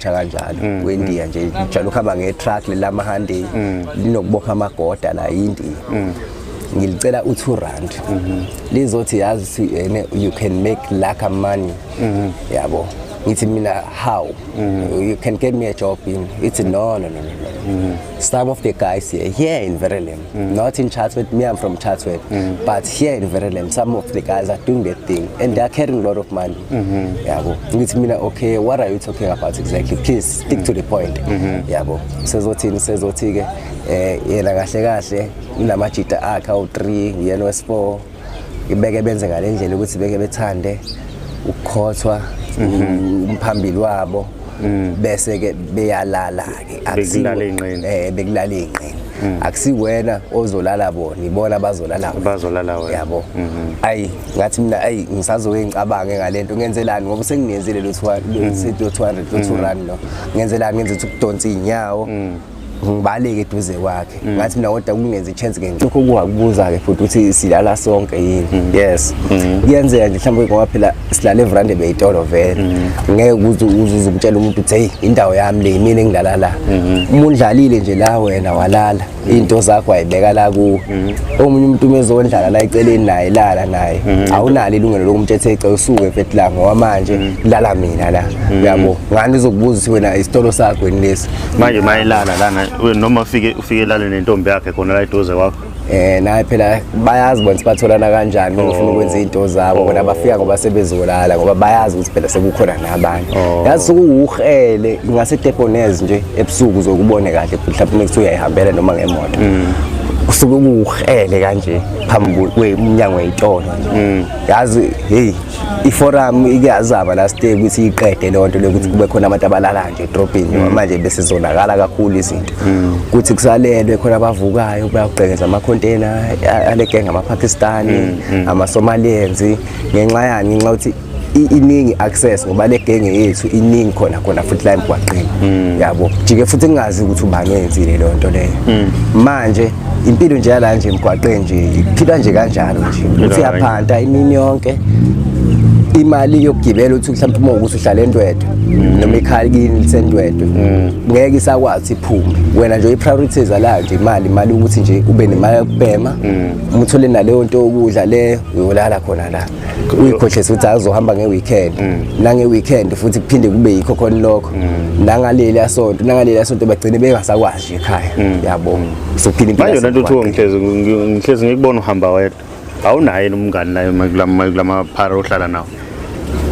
Uyakhotha kanjalo wendiya nje, njalo ukuhamba nge-truck lelama-handi linokubopha amagoda la, yindiya. Ngilicela u-R2, lizothi yazi ukuthi ene you can make like money, yabo. Ngithi mina, "How? You can get me a job in?" It's, "No, no, no, no, no. Some of the guys here in Verulam, not in Chatsworth, me, I'm from Chatsworth, but here in Verulam some of the guys are doing that thing and they are carrying a lot of money," yabo. Ngithi mina, "Okay, what are you talking about exactly? Please stick to the point," yabo. Sezothini? Sezothi ke yena kahle kahle unamajita akhe awu3, uyena wesi4, ibeke benze ngale ndlela ukuthi beke bethande ukukhothwa umphambili wabo, bese ke beyalala ke. Bekulala ey'nqeni. Bekulala ey'nqeni. Akusiwena ozolala bona, ibona bazolala wena. Bazolala wena. Yabo. Ayi, ngathi mina, ayi, ngisazoke ngicabange ngalento, ngenzelani, ngoba senginenzile lo 200, lo 200, lo R2 lo, ngenzelani? Ngenze ukuthi ukudonsa iy'nyawo, ngibaleke eduze kwakhe. Ngathi mina kodwa kungenza i-chance ke lokho kungakubuza-ke futhi ukuthi silala sonke yini. Yes, kuyenzeka nje mhlawumbe, ngoba phela silala evrande beyitolo vele. Ngeke uze umtshele umuntu ukuthi, "Hey, indawo yami le, imina engilala la." Uma undlalile nje la, wena walala, iy'nto zakho wayibeka la kuwe. Omunye umuntu uma ezondlala la eceleni naye, lala naye, awunalo ilungelo lokumtshela ethi, "Usuke mfethu la, ngoba manje lala mina la," uyabo. Ngani uzokubuza ukuthi wena isitolo sakho yini lesi? Manje mayelala lana, noma ufike lale nentombi yakhe khona la eduze kwakho? Naye phela bayazi bona ukuthi batholana kanjani uma befuna ukwenza iy'nto zabo. Bona bafika ngoba sebezolala, ngoba bayazi ukuthi phela sekukhona nabanye. Yazi, sukuwuhele ngase-Debonairs nje ebusuku, uzokubone kahle mhlawumbe uma kuthiwa uyayihambela noma ngemoto, kusuke kuwuhele kanje phambi kwemnyango wey'tolo nje. Yazi, hey, iforum ikuyazama last day ukuthi iqede leyo nto leyo, ukuthi kube khona abantu abalala nje edrobheni, ngoba manje bese zonakala kakhulu izinto, kuthi kusalelwe khona abavukayo bayagqekeza ama-container ale gang, ama-Pakistani, ama-Somalians. Ngenxa yani? Ngenxa yokuthi iningi access, ngoba le genge yethu iningi khona khona futhi la emgwaqeni, yabo. Jike futhi ngingazi ukuthi ubani oyenzile leyo nto leyo. Manje impilo nje yala nje emgwaqeni nje iphila nje kanjalo nje, uthi uyaphanta imini yonke, imali yokugibela, uthi mhlawumbe uma ukuthi uhlala eNdwedwe noma ikhaya kini liseNdwedwe, ngeke isakwazi iphume. Wena nje i-priorities la nje imali ukuthi nje ube nemali yokubhema, uma uthole naleyo nto yokudla le, uyolala khona la, uyikhohlise ukuthi azohamba nge-weekend, nange-weekend futhi kuphinde kube yikho khona lokho, nangaleli sonto, nangaleli sonto, bagcine bengasakwazi nje ekhaya, yabo. Sophila impilo Manje yona ntuthuko, yasemgwaqeni. ngihlezi ngikubona uhamba wedwa, awunaye yini umngani la kulama phara ohlala nawo?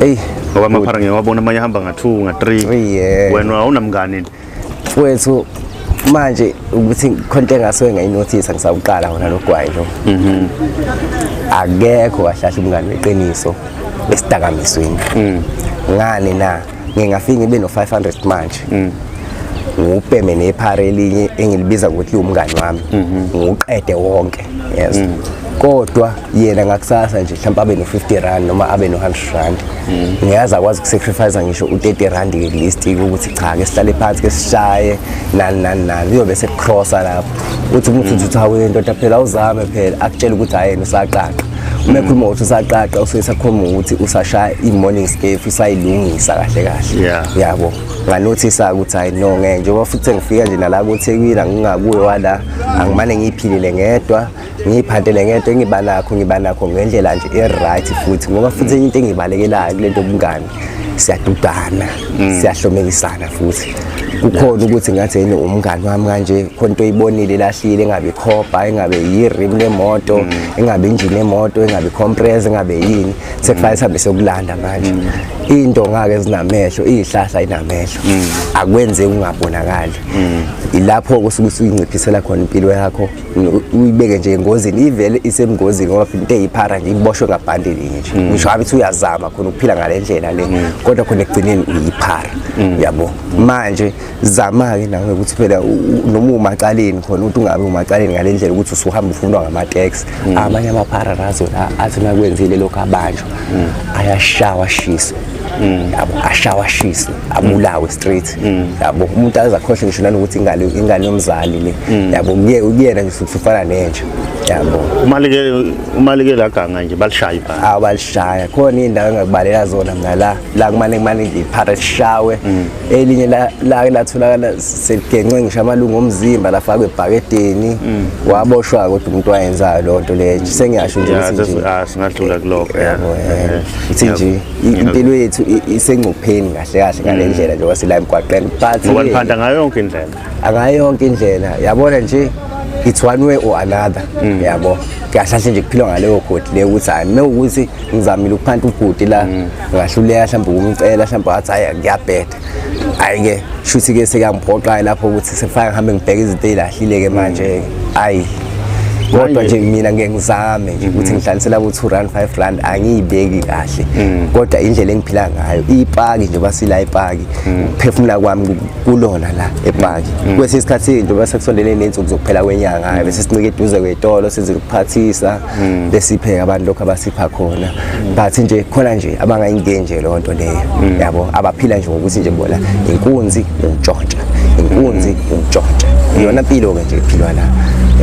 Eyi. Ngoba amaphara ngiyawabona, amanye ahamba nga-two, nga-three. Three, yeah. Wena awunamngani? Mfowethu, manje ukuthi khona into engasuke ngayinothisa ngisawuqala wona lo gwayi lo, akekho kahle kahle umngani weqiniso esidakamizweni. Ngani na? Ngingafike ngibe no-500 manje, ngiwubheme nephara elinye engilibiza ngokuthi liwumngani wami, ngiwuqede wonke, yes, kodwa yena ngakusasa nje mhlawumbe abe no-R50 noma abe no-R100. Ngiyazi akwazi ukusacrifice ngisho u-R30 ke kulist ukuthi cha, ke sihlale phansi, ke sishaye, nani nani nani. Uyobe sekucrossa lapho, uthi umuntu uthi, "Hawe ndoda, phela awuzame phela," akutshela ukuthi hayi, yena usaqaqa. Uma ekhuluma ukuthi usaqaqa, usuke esakhuluma ukuthi usashaya i-morning scape, usayilungisa kahle kahle. Yabo. Nganothisa ukuthi hayi no, ngeke, njengoba futhi sengifika nje nala kuThekwini, angingakuyo wala, angimane ngiyiphilile ngedwa, ngiyiphantele ngedwa, ngiba nakho ngendlela nje e-right futhi, ngoba futhi enye into engiyibalekelayo kule nto yobungani, siyadudana, siyahlomekisana futhi. Kukhona ukuthi ngathi yini umngani wami kanje, khona into oyibonile lahlile, engabe ikhopha, engabe yi-rim lemoto, engabe injini yemoto, engabe i-compressor, engabe yini, sekufanele sihambe siyokulanda. Manje into ngake zinamehlo, iy'hlahla inamehlo, akwenzeki ungabonakali. Ilapho kusuke usuyinciphisela khona impilo yakho, uyibeke nje engozini, ivele isengozini, ngoba into eyiphara nje iboshwe ngabhandi linye nje. Ngisho ngabe uthi uyazama khona ukuphila ngale ndlela le, kodwa khona ekugcineni uyiphara, yabo. Manje zama-ke nawe ukuthi phela noma umacaleni khona, ukuthi ungabe umacaleni ngale ndlela ukuthi usuhamba ufunwa ngama-taxi. Amanye amaphara razo la athi nakwenzile lokhu, abanjwa, ayashawa, ashiswe, yabo, ashawa, ashiswe, abulawe straight, yabo. Umuntu aze akhohlwe ngisho nanokuthi ingane yomzali le, yabo. Kuyena nje usufana nenja, Yabo. Uma like laganga nje balishaya ibhange. Abalishaya khona indawo engakubalela zona mina la la kumane nje iphara lishawe. Elinye la la latholakala seligenxe ngisho amalungu omzimba lafakwe ebhakedeni, waboshwa kodwa umuntu wayenzayo loo nto leyo nje. Sengiyasho nje ukuthi nje Singadlula kulokho. Yabo, ithi nje impilo yethu isengcupheni kahle kahle ngale ndlela njengoba sila emgwaqeni, but Ngoba niphanda ngayo yonke indlela. Angayo yonke indlela, yabona nje, it's one way or another, yabo. Kahle kahle nje kuphilwa ngaleyo khodi leyo ukuthi hayi, mewukuthi ngizamile ukuphanta ubhuti la, ngahluleka mhlawumbe ukumcela, mhlawumbe wathi hayi kuyabheda, hhayi-ke shuthi-ke sekuyangiphoqa lapho ukuthi sefake ngihambe ngibheke izinto ey'lahlile-ke manje, hhayi. Kodwa nje mina ngeke ngizame nje ukuthi ngihlalise labo R2, R5, angiyibeki kahle, kodwa indlela engiphila ngayo ipaki nje basila ipaki, ukuphefumula kwami kulona la epaki. Kwesinye isikhathi njengoba sekusondele ney'nsuku zokuphela kwenyanga, bese sincike eduze kwey'tolo size ukuphathisa, besipheka abantu lokhu abasipha khona. But nje khona nje abangayingeni nje leyo nto leyo, yabo, abaphila nje ngokuthi nje bona inkunzi ungitshontsha, inkunzi ungitshontsha, iyona mpilo-ke nje ephilwa la,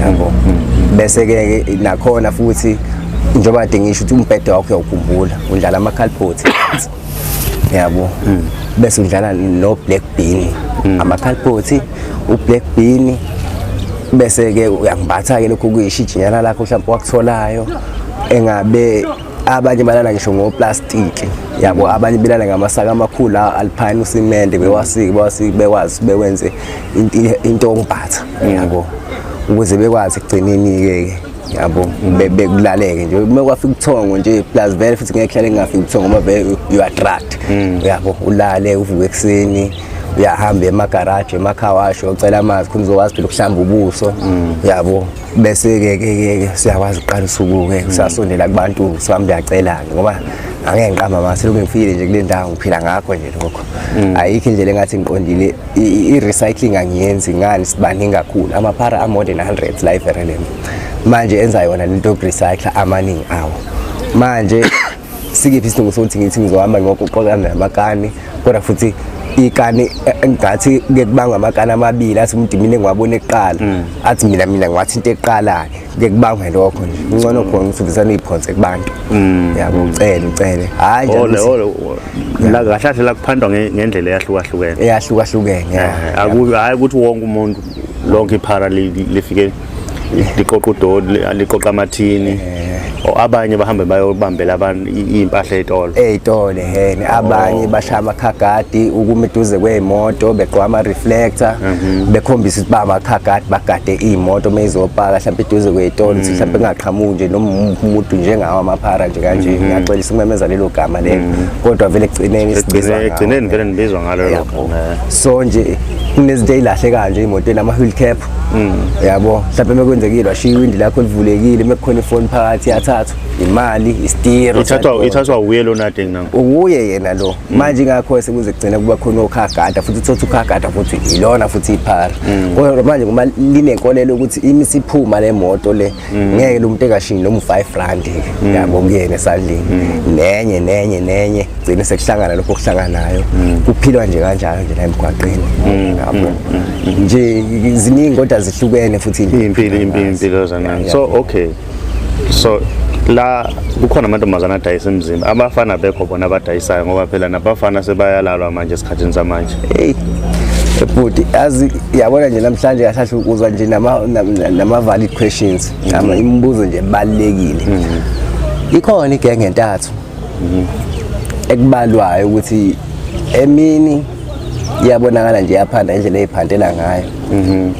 yabo. Bese-ke nakhona futhi njengoba kade ngisho ukuthi umbhede wakho uyawukhumbula, undlala amakhaliphothi, yabo, bese udlala no black bean, amakhaliphothi, u-black bean, bese-ke uyangimbatha-ke lokhu kuyishijinyana lakho mhlawumbe wakutholayo. Engabe abanye balala ngisho ngoplastiki, yabo, abanye belala ngamasaka amakhulu alpine usimende, bewasike bewasike bekwazi bewenze into yokubhatha, yabo, ukuze bekwazi ekugcineni-ke, yabo, bekulaleke nje uma kwafika ubuthongo nje. Plus vele futhi ngeke kuhlale kungafiki ubuthongo ngoba vele you are drugged, yabo. Ulale, uvuke ekuseni, uyahamba emagaraji, ema-car wash, uyocela amanzi khona uzokwazi phela ukuhlamba ubuso, yabo. Bese-ke ke ke ke siyakwazi ukuqala usuku-ke, siyasondela kubantu, sihambe uyacela-ke ngoba angeke ngiqamba mase lokhu ngifikile nje kule ndawo, ngiphila ngakho nje lokho. Ayikho indlela engathi ngiqondile. I-recycling angiyenzi ngani, sibaningi kakhulu amaphara a-more than 100 la eVerulam manje enza yona lento yokurecycle amaningi awo. Manje sikiphi isidingo sokuthi ngithi ngizohamba ngiyokuqoqa namakani? Kodwa futhi ikani engathi kuke kubangwa amakani amabili, athi umuntu mina engiwabona ekuqala, athi mina ngiwathi into ekuqala-ke, kuke kubangwe lokho nje. Kungcono khona ukuthi uvesane uyiphonse kubantu, yabo, ucele ucele, hhayi nje Ole ole la kahle kahle la kuphandwa ngendlela eyahlukahlukene. Eyahlukahlukene, ya. Hayi ukuthi wonke umuntu, lonke iphara lifike liqoqa udoti, liqoqa amathini, or abanye bahambe bayobambela abantu iy'mpahla ey'tolo. Ey'tolo hene, abanye bashaya amakhagadi ukuma eduze kwey'moto, begqoka ama-reflector, bekhombisa ukuthi ba amakhagadi, bagade iy'moto uma izopaka mhlawumbe eduze kwey'tolo, ukuthi mhlawumbe kungaqhamuki nje noma umuntu njengawo amaphara nje kanje. Ngiyaxolisa ukumemeza lelo gama lelo, kodwa vele ekugcineni sibizwa ngawo. Ekugcineni vele nibizwa ngalo. Yabo. Lokho. So nje kunezinto ey'lahlekayo nje ey'motweni, ama-wheel cap, yabo, mhlawumbe mekwenzekile washiya iwindi lakho livulekile, mekukhona ifoni phakathi iyathathwa, imali, isitiro. Ithathwa uye lo nade nangu. Uye yena lo manje, ingakho sekuze kugcina kuba khona okhagada futhi, uthotha ukhagada futhi ilona futhi iphara. Kodwa manje ngoba linenkolelo ukuthi imisiphuma le moto le, ngeke lo muntu engashiyi noma u-R5, yabo, kuyena esandleni, nenye nenye nenye, gcine sekuhlangana lokho okuhlanganayo. Kuphilwa nje kanjalo nje la emgwaqeni, yabo, nje ziningi kodwa zihlukene futhi. Impilo zanani. So okay, so la kukhona amantombazana adayisa emzimba, abafana bekho bona abadayisayo, ngoba phela nabafana sebayalalwa manje esikhathini samanje. Hey bhuti, yazi, yabona nje namhlanje kahle kahle uzwa nje nama valid questions, nama imibuzo nje ebalekile. Ikhona igenge entathu ekubalwayo ukuthi emini iyabonakala nje iyaphanda indlela eyiphantela ngayo,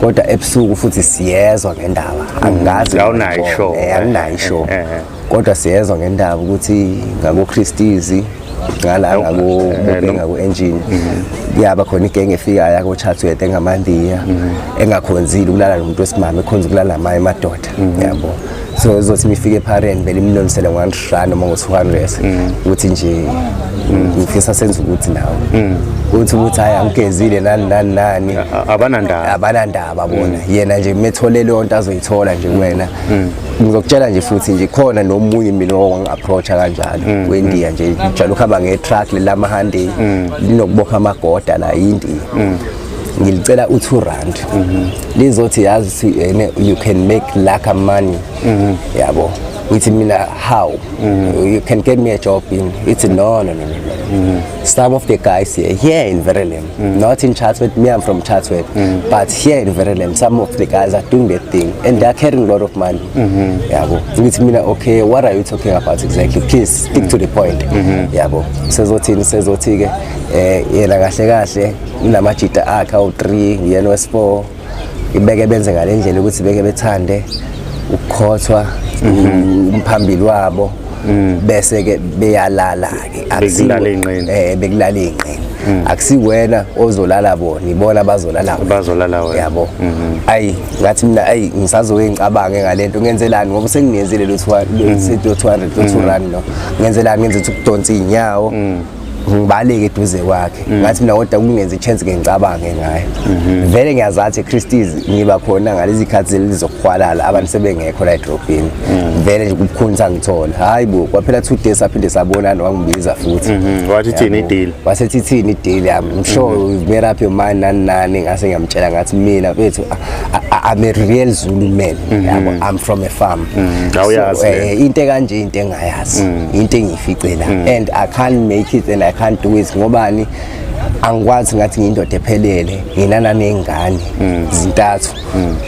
kodwa ebusuku futhi siyezwa ngendaba, angazi. Awunayo ishow. Anginayo ishow. Kodwa siyezwa ngendaba ukuthi ngako Christie's ngala, ngako ngako engine, kuyaba khona igenge efikayo yako Chatsworth engamandiya, engakhonzile ukulala nomuntu wesimame, ekhonza ukulala namanye amadoda, yabo. So izothi mifike ephareni vele imnonisele ngo-R100 noma ngo-200, ukuthi nje ngifisa senze ukuthi nawe uthi ukuthi hayi, angigezile, nani nani nani. Abanandaba. Abanandaba bona, yena nje methole leyo nto azoyithola nje kuwena. Ngizokutshela nje futhi nje khona nomunye mina owangi-approacha kanjalo wendiya nje, njalo ukuhamba nge-truck lelama-Hyundai linokubopha amagoda la, yindiya. Ngilicela u2 rand. Lizothi yazi ukuthi ene you can make like money, yabo. Ngithi mina, "How? You can get me a job in?" It's no, no, no, no, no. Some of the guys here in Verulam, not in Chatsworth, me, I'm from Chatsworth, but here in Verulam some of the guys are doing that thing and they're carrying a lot of money, yabo. Ngithi mina, "Okay, what are you talking about exactly? Please stick to the point," yabo. Sezothini? Sezothi ke yena kahle kahle unamajita akhe awu3, yena wes4, ibeke benze ngale ndlela ukuthi beke bethande ukukhothwa umphambili wabo, bese ke beyalala ke. Bekulala ey'nqeni. Bekulala ey'nqeni. Akusiwena ozolala bona, ibona bazolala wena. Bazolala wena. Yabo. Ayi, ngathi mina, ayi, ngisazoke ngicabange ngalento. Ngenzelani? Ngoba sengingenzile lo 200, lo 2 rand, no, ngenzelani? Ngenze ukuthi ukudonsa iy'nyawo, ngibaleke eduze kwakhe. Ngathi mina, kodwa kungenza i-chance ke ngicabange ngayo. Vele ngiyazathi eChristie's ngiba khona ngalezi khathi lizokuhwalala, abantu sebengekho la edrobheni, vele nje kubukhuni sangithola. Hayi bo, kwaphela 2 days, saphinde sabonana, wangibiza futhi. Wathi ithini Yabo. I-deal? Wasethi ithini i-deal yami? "I'm sure you've made up your mind," nani nani. Ngase ngiyamtshela, ngathi mina, mfethu, I'm a real Zulu man, yabo. I'm from a farm. Awuyazi So, le. into ekanje into engayazi, into engiyifice la, and I can't make it and I can't do it. Ngobani? Angikwazi ngathi ngiyindoda ephelele, nginana ney'ngane zintathu,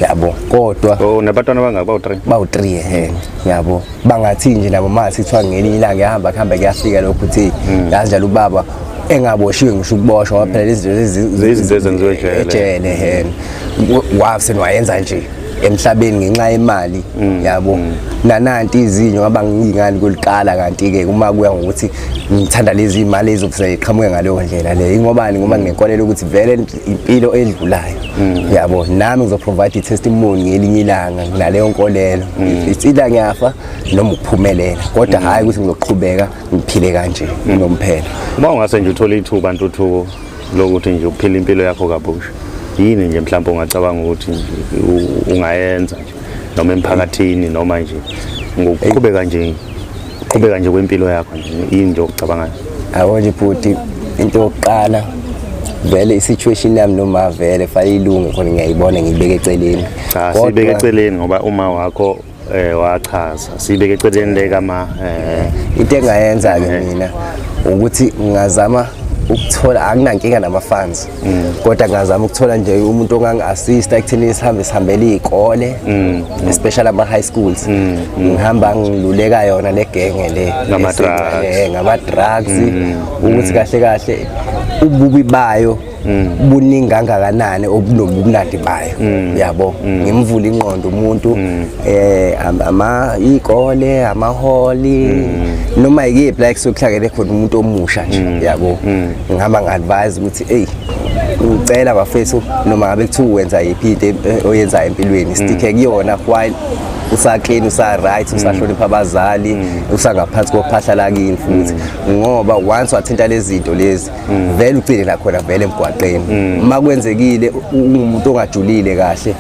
yabo, kodwa Oh, nabantwana bangaki? Bawu-3? Bawu-3 ehhe, yabo. Bangathi nje nabo mase kuthiwa ngelinye ilanga kuyahamba kuhambe kuyafika lokhu ukuthi yazi njalo ubaba engaboshiwe, ngisho ukuboshwa, ngoba phela lezi zinto Izinto ezenziwe ejele. Ejele hena wafse wayenza nje emhlabeni ngenxa yemali, yabo. Nananti izinyo ngoba ngiyingane kuliqala, kanti-ke uma kuya ngokuthi ngithanda lezi imali ezobe iqhamuke ngaleyo ndlela leyo. Ingobani? Ngoba nginenkolelo ukuthi vele impilo edlulayo, yabo. Nami ngizoprovide i-testimony ngelinye ilanga nginaleyo nkolelo. It's either ngiyafa noma ukuphumelela, kodwa hhayi ukuthi ngizoqhubeka ngiphile kanje unomphela. Uma ungase nje uthole ithuba, Ntuthuko, lokuthi nje uphile impilo yakho kabusha, yini nje mhlawumbe ungacabanga ukuthi nje ungayenza nje, noma emphakathini, noma nje ngokuqhubeka nje, qhubeka nje kwempilo yakho nje, yini nje okucabangayo? Yabo nje bhuti, into yokuqala vele i-situation yami noma vele fanele ilunge khona, ngiyayibona, ngiyibeke eceleni. Cha, siyibeke eceleni ngoba uma wakho wachaza, siyibeke eceleni le kama Into engayenza-ke mina ukuthi ngingazama ukuthola, anginankinga nama-funds, kodwa ngingazama ukuthola nje umuntu ongangi-assista ekutheni sihambe sihambele iy'kole, especially ama-high schools, ngihamba ngiluleka yona le genge le. Ngama-drugs. Ngama-drugs, ukuthi kahle kahle ububi bayo buningi kangakanani, obunobumnandi bayo, yabo. Ngimvula ingqondo umuntu, ama ikole, amaholi, noma yikephi la kusuke kuhlangene khona umuntu omusha nje, yabo. Ngihamba ngi-advise ukuthi, eyi, ngicela bafethu, noma ngabe kuthiwa wenza yiphi into oyenzayo empilweni, stick kuyona while usa-clean, usa-right, usahlonipha abazali, usangaphansi kophahla lakini futhi, ngoba once wathinta lezi zinto lezi, vele ugcine nakhona vele emgwaqeni. Uma kwenzekile ungumuntu ongajulile kahle.